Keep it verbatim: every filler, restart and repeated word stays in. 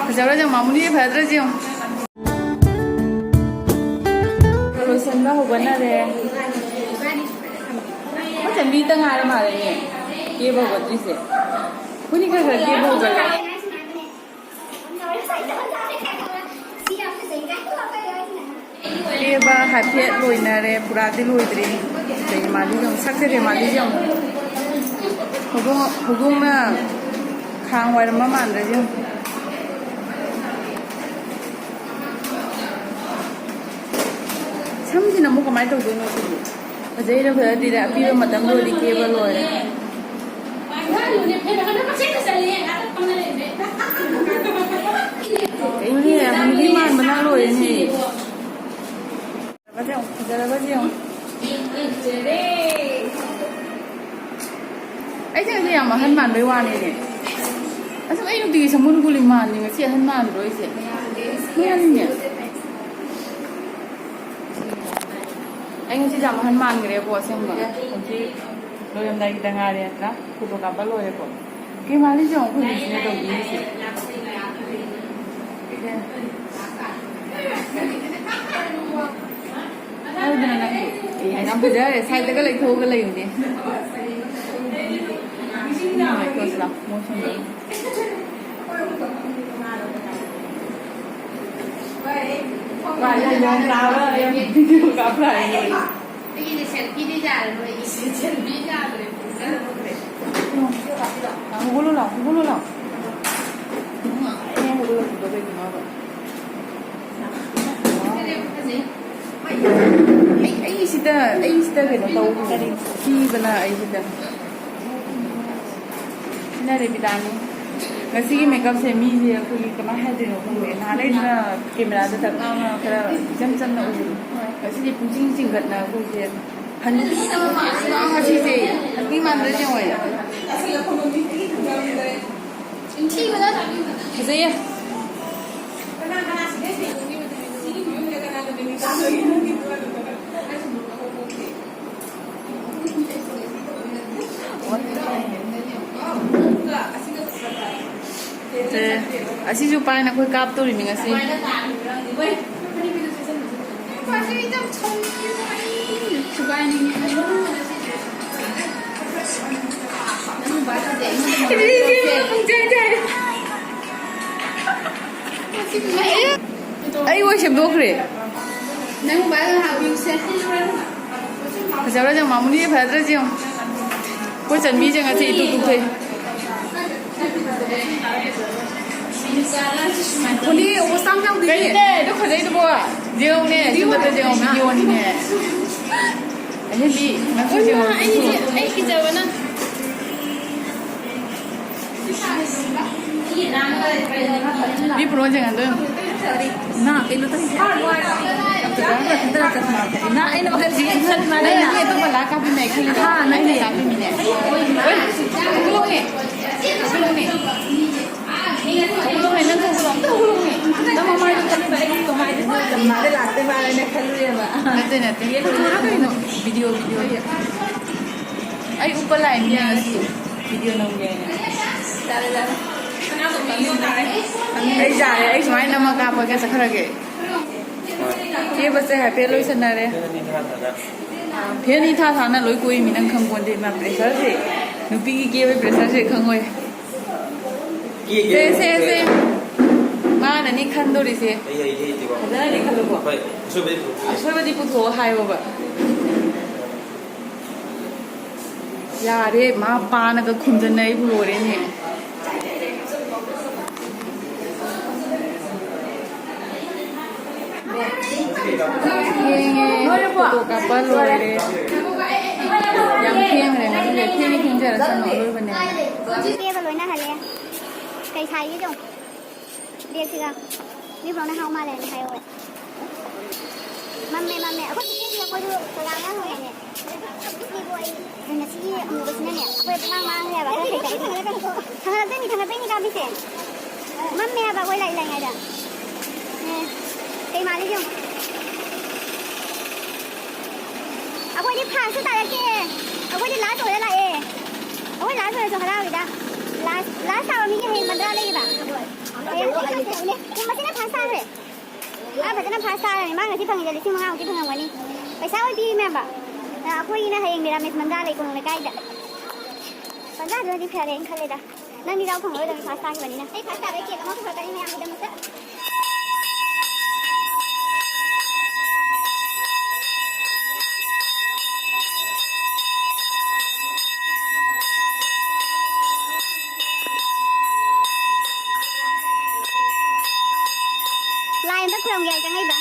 ꯐꯖꯕ꯭ꯔꯥ ꯌꯦꯡꯉꯣ, ꯃꯥꯃꯨꯅꯤ ꯐꯖꯗ꯭ꯔꯥ ꯌꯦꯡꯉꯣ꯫ ꯂꯣꯏꯁꯟꯕ ꯍꯧꯒꯠꯅꯔꯦ꯫ ꯑꯩꯈꯣꯏ ꯆꯟꯕꯤꯇ ꯉꯥꯏꯔ ꯃꯥꯜꯂꯦꯅꯦ ꯀꯦꯕ ꯍꯧꯒꯠꯇ꯭ꯔꯤꯁꯦ꯫ ꯑꯩꯈꯣꯏꯅꯤ ꯈꯔ ꯈꯔ ꯀꯦꯕ ꯍꯧꯒꯠꯂꯦ꯫ ꯀꯦꯕ ꯍꯥꯏꯐꯦꯠ ꯂꯣꯏꯅꯔꯦ, ꯄꯨꯔꯥꯗꯤ ꯂꯣꯏꯗ꯭ꯔꯤ꯫ ꯀꯩ ꯃꯥꯜꯂꯤ ꯌꯦꯡꯉꯨ, ꯁꯛꯁꯦ ꯀꯩ ꯃꯥꯜꯂꯤ ꯌꯦꯡꯉꯨ꯫ ꯍꯧꯗꯣꯡ-, ꯍꯧꯗꯣꯡꯅ ꯈꯥꯡ ꯋꯥꯏꯔꯝꯕ ꯃꯥꯟꯗ꯭ꯔꯥ ꯌꯦꯡꯉꯨ꯫ ꯁꯝꯁꯤꯅ ꯑꯃꯨꯛ ꯀꯃꯥꯏꯅ ꯇꯧꯗꯣꯏꯅꯣ ꯁꯤꯕꯨ? ꯐꯖꯩꯔ ꯐꯖꯗ꯭ꯔꯤꯔ ꯑꯄꯤꯕ ꯃꯇꯝꯗ ꯑꯣꯏꯗꯤ ꯀꯦꯕ ꯂꯣꯏꯔꯦ꯫ ꯀꯩꯅꯣꯅꯦ, ꯍꯅꯨꯕꯤ ꯃꯥꯟꯕꯅ ꯂꯣꯏꯔꯦꯅꯦ꯫ ꯐꯖꯔꯕꯁꯦ ꯌꯦꯡꯉꯨ, ꯐꯖꯔꯕꯁꯦ ꯌꯦꯡꯉꯨ꯫ ꯑꯩꯁꯦ ꯉꯁꯤ ꯌꯥꯝ ꯑꯍꯟ ꯃꯥꯟꯕꯩ ꯋꯥꯅꯤꯅꯦ꯫ ꯑꯁꯨꯝ ꯑꯩ ꯅꯨꯡꯇꯤꯒꯤ ꯁꯃꯨꯟ ꯒꯨꯂꯤ ꯃꯥꯟꯅꯤ, ꯉꯁꯤ ꯑꯍꯟ ꯃꯥꯟꯕ꯭ꯔꯣ ꯑꯩꯁꯦ? ꯃꯥꯟꯅꯤꯅꯦ꯫ ꯑꯩ ꯉꯁꯤ ꯌꯥꯝ ꯑꯍꯟ ꯃꯥꯟꯈ꯭ꯔꯦꯀꯣ ꯑꯁꯦꯡꯕ꯫ ꯍꯧꯖꯤꯛ ꯂꯣꯏꯔꯝꯗꯥꯏꯒꯤꯗ ꯉꯥꯏꯔꯦ ꯅꯠꯇ꯭ꯔꯥ? ꯐꯣꯇꯣ ꯀꯥꯞꯄ ꯂꯣꯏꯔꯦꯀꯣ꯫ ꯀꯦ ꯃꯥꯜꯂꯤ ꯌꯦꯡꯉꯣ ꯑꯩꯈꯣꯏ ꯅꯨꯄꯤꯁꯤꯅ ꯇꯧꯕꯤꯔꯤꯁꯦ꯫ ꯍꯥꯏꯗꯅ ꯅꯪꯁꯨ꯫ ꯌꯥꯝ ꯐꯖꯔꯦ, ꯁꯥꯏꯗꯇꯒ ꯂꯩꯊꯣꯛꯑꯒ ꯂꯩꯌꯨꯅꯦ꯫ ꯅꯨꯡꯉꯥꯏꯇ꯭ꯔꯣ ꯁꯤꯗ? ꯃꯣꯁꯝꯗꯣ꯫ ꯋꯥꯔꯤ ꯅꯣꯡ ꯇꯥꯕ ꯌꯥꯝ ꯚꯤꯗꯤꯑꯣ ꯀꯥꯞꯄ ꯍꯥꯏ ꯅꯣꯏ꯫ ꯑꯩꯒꯤꯗꯤ ꯁꯦꯜꯐꯤꯗꯤ ꯌꯥꯔꯦ ꯅꯣꯏꯒꯤ꯫ ꯁꯦꯜꯐꯤ ꯌꯥꯗ꯭ꯔꯦ꯫ ꯍꯧꯒꯠꯂꯣ ꯂꯥꯎ, ꯍꯧꯒꯠꯂꯣ ꯂꯥꯎ꯫ ꯅꯨꯡꯉꯥꯏꯅꯦ ꯍꯧꯒꯠꯂꯛꯄꯗꯣ ꯀꯩꯒꯤꯅꯣꯕ? ꯑꯩ, ꯑꯩꯁꯤꯗ, ꯑꯩꯁꯤꯗ ꯀꯩꯅꯣ ꯇꯧꯕꯅꯦ꯫ ꯊꯤꯕꯅ ꯑꯩꯁꯤꯗ꯫ ꯁꯤꯅ ꯔꯦꯕꯤꯇꯥꯅꯤ꯫ ꯉꯁꯤꯒꯤ ꯃꯦꯀꯞꯁꯦ ꯃꯤꯁꯦ ꯑꯩꯈꯣꯏꯒꯤ ꯀꯃꯥꯏꯅ ꯍꯥꯏꯗꯣꯏꯅꯣ ꯈꯪꯗꯦ꯫ ꯅꯍꯥꯟꯈꯩꯁꯤꯅ ꯀꯦꯃꯦꯔꯥꯗ ꯇꯛ ꯂꯥꯎꯅ ꯈꯔ ꯏꯆꯝ ꯆꯝꯅ ꯎꯕꯗꯣ꯫ ꯉꯁꯤꯗꯤ ꯄꯨꯡꯆꯤꯡ ꯆꯤꯡꯈꯠꯅ ꯑꯩꯈꯣꯏꯁꯦ ꯍꯅꯨꯕꯤ ꯑꯃ ꯃꯥꯟꯕ ꯉꯁꯤꯁꯦ꯫ ꯍꯅꯨꯕꯤ ꯃꯥꯟꯕ꯭ꯔꯥ ꯌꯦꯡꯉꯣ꯫ ꯊꯤꯕꯅ ꯐꯖꯩꯌꯦ꯫ ꯁꯦ, ꯑꯁꯤꯁꯨ ꯄꯥꯏꯅ ꯑꯩꯈꯣꯏ ꯀꯥꯞꯇꯣꯔꯤꯃꯤ ꯉꯁꯤ꯫ ꯑꯩ ꯑꯣꯏ ꯁꯦꯝꯗꯣꯛꯈ꯭ꯔꯦ꯫ ꯅꯪ ꯃꯣꯕꯥꯏꯜ ꯍꯥꯞꯄꯤꯌꯨꯁꯦ꯫ ꯐꯖꯕ꯭ꯔꯥ ꯌꯦꯡꯉꯣ, ꯃꯥꯃꯨꯅꯤꯁꯦ ꯐꯖꯗ꯭ꯔꯥ ꯌꯦꯡꯉꯣ꯫ ꯑꯩꯈꯣꯏ ꯆꯟꯕꯤꯁꯦ ꯉꯁꯤ ꯏꯇꯨ ꯇꯨꯊꯩ꯫ ꯀꯩꯅꯣꯅꯦ, ꯑꯗꯨ ꯐꯖꯩꯗꯨꯕꯣ? ꯌꯦꯡꯉꯨꯅꯦ, ꯁꯤ ꯃꯇꯧ ꯌꯦꯡꯉꯣ, ꯚꯤꯗꯤꯑꯣꯅꯤꯅꯦ꯫ ꯑꯍꯦꯟꯕꯤ, ꯅꯪꯁꯨ ꯌꯦꯡꯉꯣ꯫ ꯑꯩ ꯀꯤꯖꯕꯅ꯫ ꯃꯤ ꯄꯨꯔꯛꯑꯣ ꯌꯦꯡꯍꯟꯗꯣꯏꯅꯤ꯫ ꯅ ꯀꯩꯅꯣ ꯇꯧꯔꯤꯁꯦ? ꯅ ꯑꯩꯅ ꯋꯥꯈꯜꯁꯤ ꯅꯪ ꯃꯤ ꯑꯇꯣꯞꯄ ꯂꯥꯛ ꯀꯥꯞꯄꯤꯃꯦ ꯈꯜꯂꯤꯗꯣ꯫ ꯍꯥ, ꯅꯠꯇꯦ꯫ ꯑꯩꯅ ꯀꯥꯞꯄꯤꯃꯤꯅꯦ꯫ ꯍꯣꯏ, ꯍꯨꯜꯂꯨꯅꯦ꯫ ꯍꯨꯜꯂꯨꯅꯦ꯫ ꯍꯨꯜꯂꯨꯅꯦ, ꯅꯪ ꯍꯨꯜꯂꯨ, ꯑꯝꯇ ꯍꯨꯜꯂꯨꯅꯦ꯫ ꯅꯪ ꯃꯃꯥꯏꯗꯣ ꯈꯜꯂꯤꯕ ꯑꯩꯗꯤ ꯀꯃꯥꯏꯅ ꯃꯥꯗ ꯂꯥꯛꯇꯣꯏ ꯃꯥꯜꯂꯦꯅ ꯈꯜꯂꯨꯔꯦꯕ꯫ ꯅꯠꯇꯦ, ꯅꯠꯇꯦ꯫ ꯀꯩꯅꯣ? Video, video. ꯑꯩ ꯎꯞꯄ ꯂꯥꯛꯏꯅꯦ ꯉꯁꯤ꯫ ꯚꯤꯗꯤꯑꯣ ꯅꯝꯒꯦ ꯍꯥꯏꯅ꯫ ꯌꯥꯔꯦ, ꯌꯥꯔꯦ꯫ ꯑꯩ ꯌꯥꯔꯦ, ꯑꯩ ꯁꯨꯃꯥꯏꯅ ꯅꯝꯃ ꯀꯥꯞꯄꯒꯦ, ꯆꯠꯈ꯭ꯔꯒꯦ꯫ ꯀꯦꯕꯁꯦ ꯍꯥꯏꯐꯦꯠ ꯂꯣꯏꯁꯟꯅꯔꯦ꯫ ꯐꯦꯟ ꯏꯊꯥ ꯊꯥꯅ ꯂꯣꯏ ꯀꯣꯏꯃꯤ, ꯅꯪ ꯈꯪꯄꯣꯟꯇꯦ꯫ ꯃꯥ ꯄ꯭ꯔꯦꯁꯔꯁꯦ, ꯅꯨꯄꯤꯒꯤ ꯀꯦꯕ ꯄ꯭ꯔꯦꯁꯔꯁꯦ ꯈꯪꯉꯣꯏ꯫ ꯁꯦ, ꯁꯦ, ꯁꯦ꯫ ꯃꯥꯅꯅꯤ ꯈꯟꯗꯣꯔꯤꯁꯦ꯫ ꯑꯩ ꯍꯩꯗꯤ ꯍꯩꯇꯦꯀꯣ꯫ ꯐꯖꯅꯗꯤ ꯈꯜꯂꯨꯀꯣ꯫ ꯍꯣꯏ, ꯑꯁꯣꯏꯕꯗꯤ ꯄꯨꯊꯣꯛꯑꯣ꯫ ꯑꯁꯣꯏꯕꯗꯤ ꯄꯨꯊꯣꯛꯑꯣ ꯍꯥꯏꯌꯣꯕ꯫ ꯌꯥꯔꯦ, ꯃꯥ ꯄꯥꯅꯒ ꯈꯨꯝꯖꯟꯅꯩꯕꯨ ꯂꯣꯏꯔꯦꯅꯦ꯫ ꯊꯦꯡꯉꯦ, ꯐꯣꯇꯣ ꯀꯥꯞꯄ ꯂꯣꯏꯔꯦ꯫ ꯌꯥꯝ ꯊꯦꯡꯈ꯭ꯔꯦ ꯉꯁꯤꯁꯦ꯫ ꯊꯦꯡꯉꯦ, ꯊꯦꯡꯖꯔꯁꯅꯨ, ꯑꯔꯣꯏꯕꯅꯦ꯫ ꯀꯦꯕ ꯂꯣꯏꯅ ꯍꯜꯂꯦ꯫ ꯀꯩ ꯁꯥꯔꯤꯒꯦ ꯌꯦꯡꯉꯨ꯫ ꯕꯦꯒꯁꯤꯒ꯫ ꯃꯤ ꯄꯨꯂꯞꯅ ꯍꯥꯎ ꯃꯥꯜꯂꯦꯅ ꯍꯥꯏꯍꯧꯋꯦ꯫ ꯃꯝꯃꯦ, ꯃꯝꯃꯦ꯫ ꯑꯩꯈꯣꯏ ꯆꯤꯆꯦꯁꯤ ꯑꯩꯈꯣꯏꯁꯨ ꯀꯩꯅꯣꯅ ꯍꯪꯉꯛꯑꯦꯅꯦ꯫ ꯏꯆꯦꯕꯨ ꯑꯩ ꯉꯁꯤꯒꯤ ꯑꯃꯨꯕꯁꯤꯅꯅꯦ, ꯑꯩꯈꯣꯏ ꯄꯨꯡꯃꯥꯡ ꯃꯥꯡꯈ꯭ꯔꯦ ꯍꯥꯏꯕ, ꯈꯔ ꯐꯩ ꯇꯧꯔꯤꯁꯦ꯫ ꯊꯥꯡꯒꯠꯂꯛꯇꯣꯏꯅꯤ, ꯊꯥꯡꯒꯠꯇꯣꯏꯅꯤ ꯀꯥꯞꯄꯤꯁꯦ꯫ ꯃꯝꯃꯦ ꯍꯥꯏꯕ ꯑꯩꯈꯣꯏ ꯂꯥꯛꯏ ꯂꯥꯛꯏꯉꯩꯗ꯫ ꯑꯦ, ꯀꯩ ꯃꯥꯜꯂꯤ ꯌꯦꯡꯉꯨ꯫ ꯑꯩꯈꯣꯏꯗꯤ ꯐꯥꯔꯁꯁꯨ ꯇꯥꯔꯛꯇꯦ꯫ ꯑꯩꯈꯣꯏꯗꯤ ꯂꯥꯁ ꯑꯣꯏꯔ ꯂꯥꯛꯑꯦ꯫ ꯑꯩꯈꯣꯏ ꯂꯥꯁ ꯑꯣꯏꯔꯁꯨ ꯍꯔꯥꯎꯔꯤꯗ꯫ ꯂꯥꯁ, ꯂꯥꯁ ꯇꯥꯕ ꯃꯤꯒꯤ ꯍꯌꯦꯡ ꯃꯟꯗ꯭ꯔꯥ ꯂꯩꯌꯦꯕ꯫ ꯐꯖꯅ ꯐꯥꯁ ꯇꯥꯔꯅꯤ꯫ ꯃꯥ ꯉꯁꯤ ꯐꯪꯉꯤꯗꯣ ꯂꯤꯁꯤꯡ ꯃꯉꯥꯃꯨꯛꯇꯤ ꯐꯪꯉꯝꯒꯅꯤ꯫ ꯄꯩꯁꯥ ꯑꯣꯏ ꯄꯤꯔꯤ ꯃꯌꯥꯝꯕ꯫ ꯑ, ꯑꯩꯈꯣꯏꯒꯤꯅ ꯍꯌꯦꯡ ꯃꯤꯔꯥꯃꯦꯁ ꯃꯟꯗꯥ ꯂꯩ ꯀꯣꯅꯨꯡ ꯂꯩꯀꯥꯏꯗ꯫ ꯃꯟꯗꯥꯗꯨꯅꯗꯤ ꯐꯔꯦꯅ ꯈꯜꯂꯦꯗ꯫ ꯅꯪꯗꯤ ꯌꯥꯎ ꯐꯪꯉꯔꯣꯏꯗꯕꯅꯤ ꯐꯥꯁ ꯇꯥꯈꯤꯕꯅꯤꯅ꯫ ꯑꯩ ꯐꯥꯁ ꯇꯥꯕꯩ ꯀꯦꯛ ꯑꯃ ꯄꯨꯔꯛꯀꯅꯤ ꯃꯌꯥꯝꯒꯤꯗꯃꯛꯇ꯫ ꯂꯥꯏ ꯑꯝꯇ ꯈꯨꯔꯨꯝꯒꯦ ꯍꯥꯏ ꯆꯪꯉꯛꯏꯕ꯫